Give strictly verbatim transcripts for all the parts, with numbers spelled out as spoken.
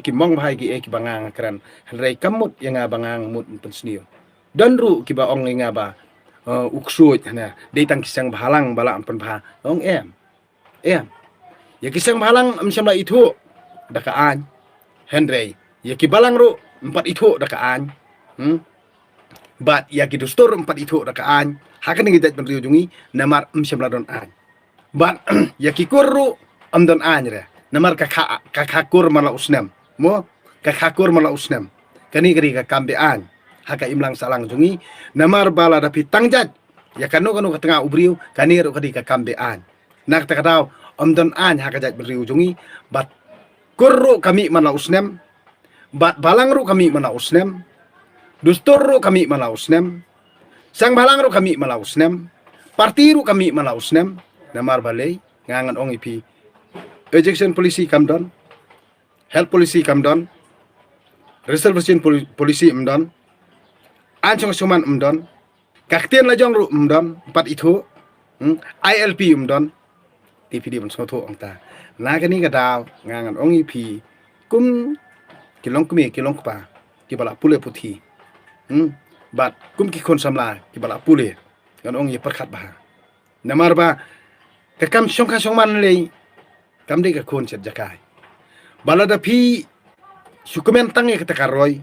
ki mong bha ïa kiei kiba nga nga kren. Hynrei kam mut ïa nga ba nga nga mut pynsniew. Don ruh kiba ong ïa nga ba, eh, u ksuid hana, dei tang ki seng bhalang ba lah pynbha. Ong em. Em. Ïa ki seng bhalang ym shym la ithuh da ka aiñ. Hynrei ïa ki balang ruh ym pat ithuh da ka aiñ. Hmm? Bad ïa ki dustur ym pat ithuh da ka aiñ. Ha kane ka jaitbynriew jong ngi namar ym shym la don aiñ. Bad ïa ki kur ruh ym don aiñ re. Namar ka kha, ka kha kur man la u snem. Mo? Ka kha kur man la u snem. Kane ka dei ka kam be-aiñ ha ka imlang sahlang jong ngi. Namar ba lada phi tang jait ïa kano kano ka tnga u briew, kane ruh ka dei ka kam be-aiñ. Na kata ka daw, ym don aiñ ha ka jaitbynriew jong ngi. Bad kur ruh ka mih man la u snem. Bad balang ruh ka mih man la u snem. Dustur ruh ka mih man la u snem. Seng bhalang ruh ka mih man la u snem. Party ruh ka mih man la u snem. Namar balei, nga ngan ong ïa phi, ejection policy kam don. Health policy kam don. Reservation poli-, policy ym don. Aiñ shong shongman ym don. Ka ktien lajong ruh ym don, ym pat ithuh. Hmm? I L P ym don. Te phi dei ban sngewthuh ong ta. Na kane ka daw, nga ngan ong ïa phi, kum ki longkmie ki longkpa kiba la pule puthi. Hmm? Bad kum ki khun samla kiba la pule, ngan ong ïa pyrkhat bha. Namar ba ka kam shongkha shongman lei kam dei ka khun shet jaka. Ba lada phi shu kmen tang ïa kata ka roi,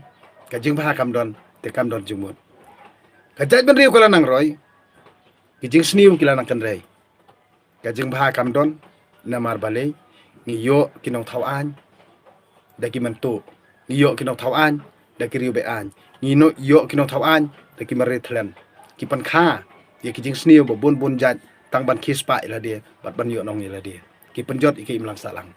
ka jingbha kam don, te kam don jingmut. Ka jaitbynriew ka la nang roi, ka jingsniew ki la nang kynrei. Ka jingbha kam don, namar balei, ngi ïoh ki nongthaw aiñ da ki myntoi. Ngi ïoh ki nongthaw aiñ da ki riewbeiñ aiñ. Ngi ïoh ki nongthaw aiñ da ki marwei thlen. Ki pynkha ïa ki jingsniew ba bun bun jait tang ban khie spah ïa lade bad ban ïoh nong ïa lade. Ki pynjot ïa ka imlang sahlang.